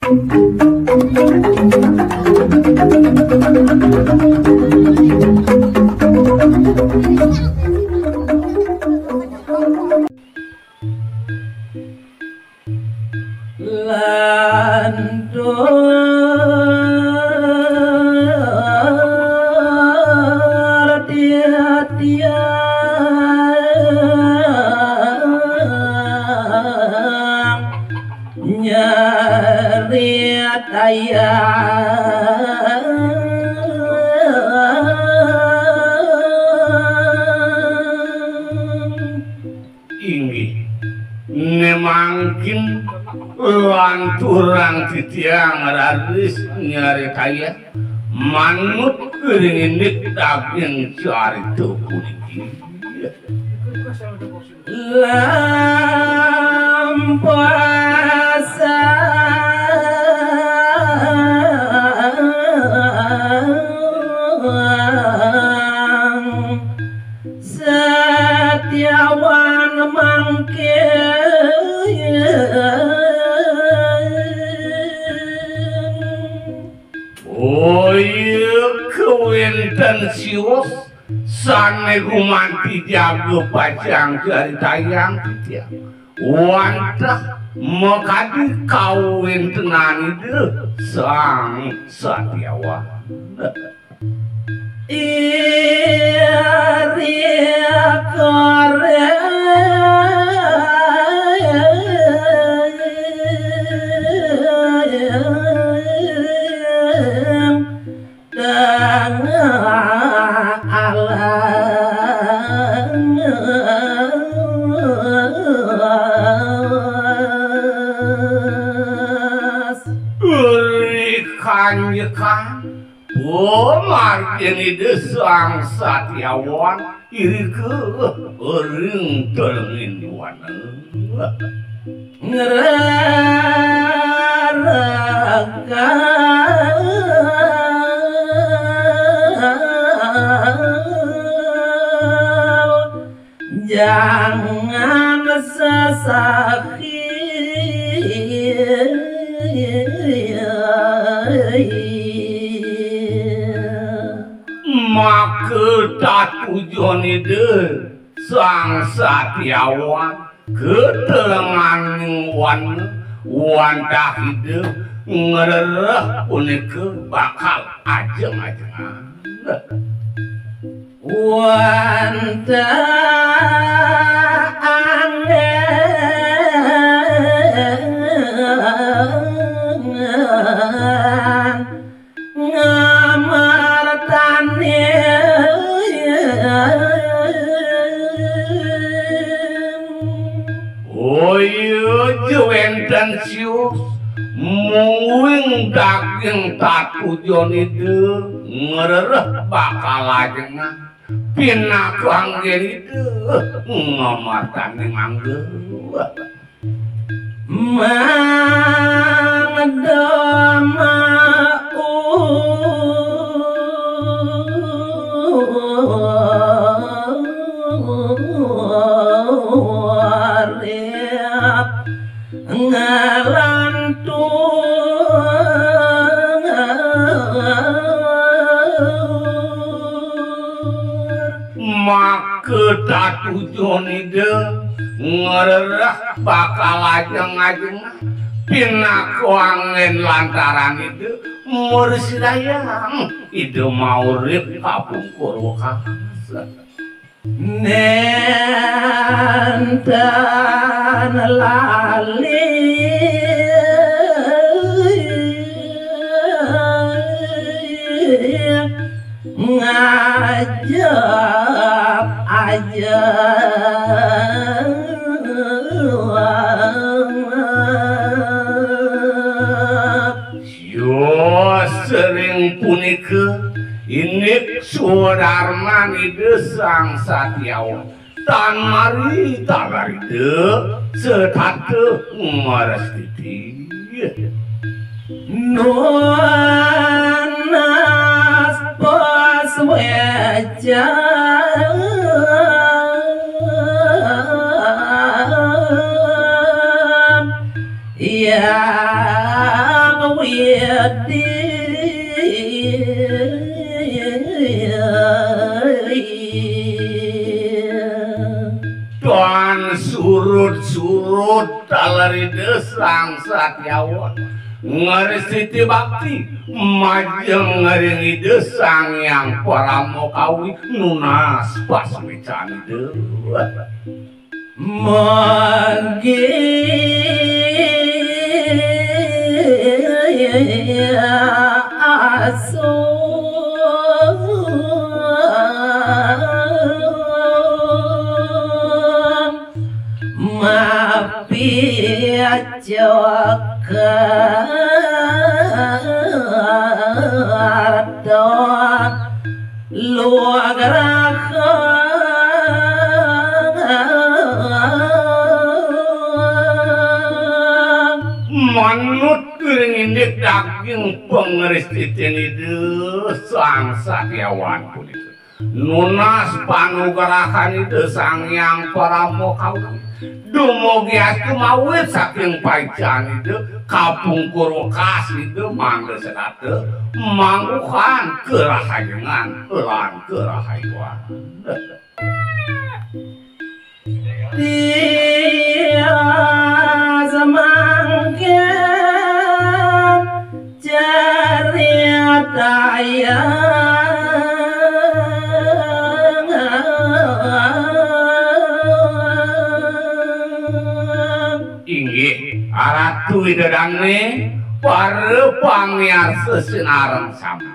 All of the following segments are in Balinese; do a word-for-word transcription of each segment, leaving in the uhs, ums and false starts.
Lantur titiang nyeritayang. Inggih, ne mangkin lanturang titiang raris nyaritayang manut ring indik daging carita puniki. Lam pasang Setiawan mangkin. Boya kawénten sios sané gumanti jaga pacang caritayang titiang. Wantah makadi kawéntenan Ida Sang Satyawan. Iri koreng tengah alas. Ri kanjekan pamargin Ida Sang Satyawan irika ring telenging wana. Ngreregal jangan sesahi. Maka tatujon Ida Sang Satyawan ka telenganing wana, wantah Ida ngrereh punika bakal ajeng-ajengan. Wantah anggengan ngamartanin. Boya ja wénten sios, mungguing daging tatujon Ida ngrereh bakal ajengan. Pinaka anggén Ida ngamartanin angga. Mangda maurip ngalantur. Maka tatujon Ida ngrereh bakal ajeng-ajengan. Pinaka anggén lantaran Ida mrasidayang Ida maurip kapungkur wekas. Nénten lali ngajap-ajap. Sios ring punika indik swadarman Ida Sang Satyawan. Tan mari tagar Ida setata marastiti. Nunas paswécan. Yang Tan surut-surut taler Ida Sang Satyawan ngrestiti bakti majeng ring Ida Sang Hyang Parama Kawi nunas pasuécan Ida. Mangkin aso mapi cokar luagraha. Manut ring indik daging pangrestitin Ida Sang Satyawan punika. Nunas panugrahan Ida Sang Hyang Parama Kawi. Dumugi astu mawit saking paican Ida, kapungkur wekas Ida mangda setata mangguhan karahajengan lan karahayuan. Tiang samangkin caritayang. Inggih, Ratu Ida Dané, para pamiarsa sinareng sami.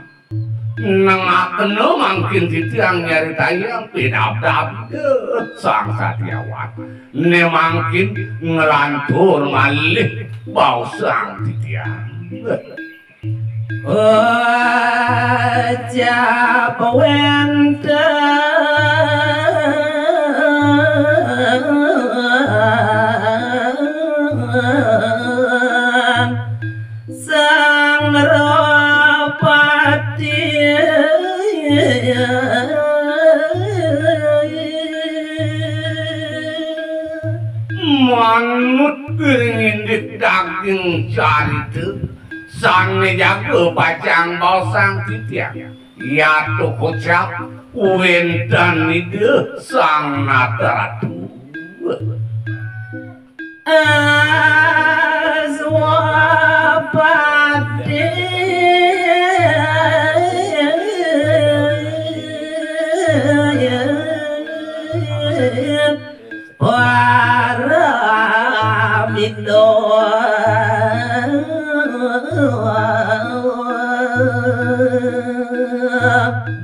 Nengakena mangkin titiang nyaritayang pinabdab Ida Sang Satyawan. Né mangkin nglantur malih baosang titiang. Wacap wénten Sang Nrapati. Manut ring indik daging carita, sané jaga pacang baosang titiang. Yatu kocap wénten Ida Sang Nataratu. Aswapati. Paramita.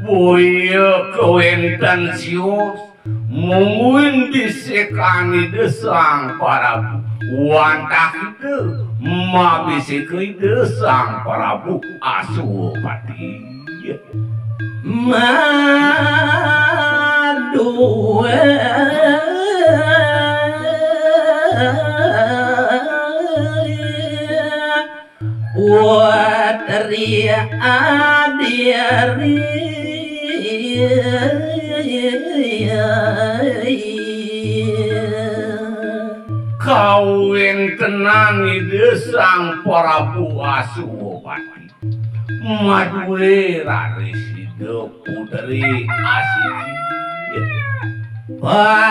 Boya kawénten sios, mungguing bisikan Ida Sang Prabu. Wantah Ida mabisika Ida Sang Prabu Aswapati. Madué Putri Adiri. Kawéntenan Ida Sang Prabu Aswapati. Madué raris Ida Putri Asiki. Parabya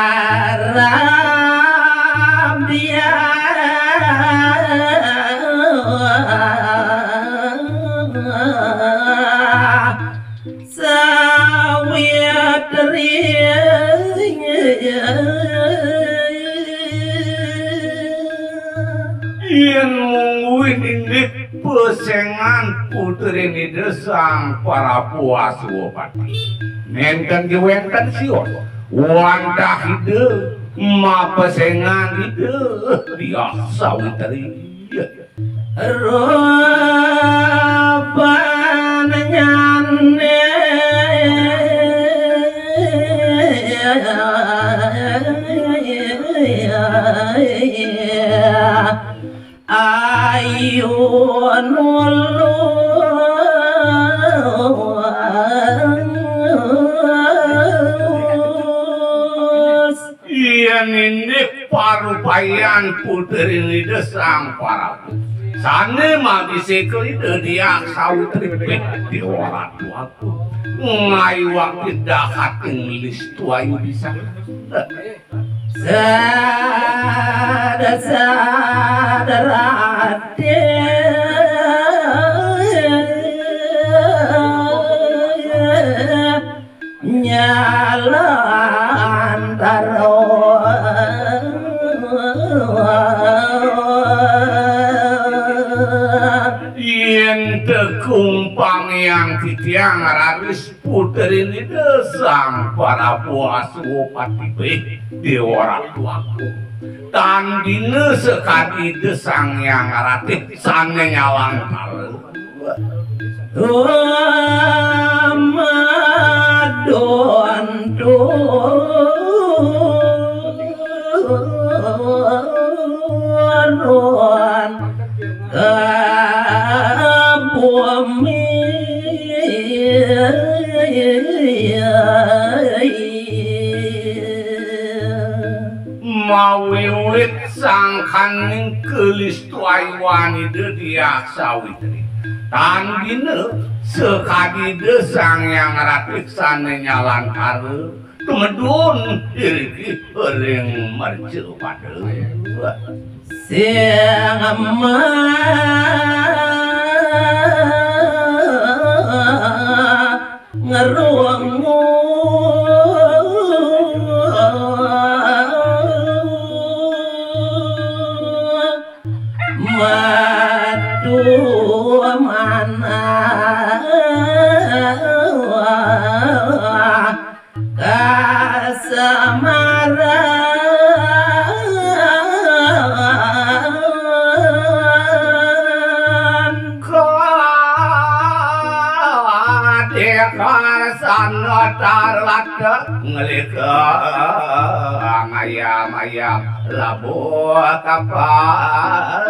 Sawitri. Yén mungguing indik pesengan putrin Ida Sang Prabu Aswapati. Nénten ké wénten sios. Wantah Ida mapesengan Ida Diah Sawitri. Rupan nyané ayu nulus. Yén indik parupayan putrin Ida Sang Prabu. Sané mabisika Ida Diah Sawitri, Déwa Ratu Agung. Ngayuwak dahating listuayu bisa. Sada, sada, Radén. Nyalan taruh. Yén tekumpang yang titiang raris puterin Ida Sang Prabu Aswapati, Déwa Ratu Agung. Tan dina sakadi Ida Sang Hyang Ratih sané nyalan taruh. Madon turun ka bumi. Mawiwit sangkaning kalistuayuan Ida Diah Sawitri, tan dina sakadi Ida Sang Hyang Ratih sané nyalantara tumedun iriki ring mercapada. Sing ma- ngerungu madu manah kasamaran. Kadékar sanda tarlata nglika ngayam-ayam labuh kapal.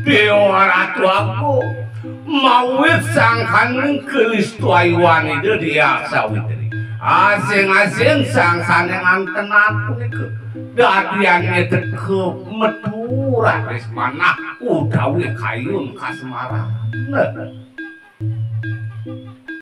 Déwa Ratu Agung, mawit sangkaning kalistuayuan Ida Diah Sawitri, asing-asing sang sané ngantenan punika dadian ngeteka metu raris manah utawi kayun kasmaran.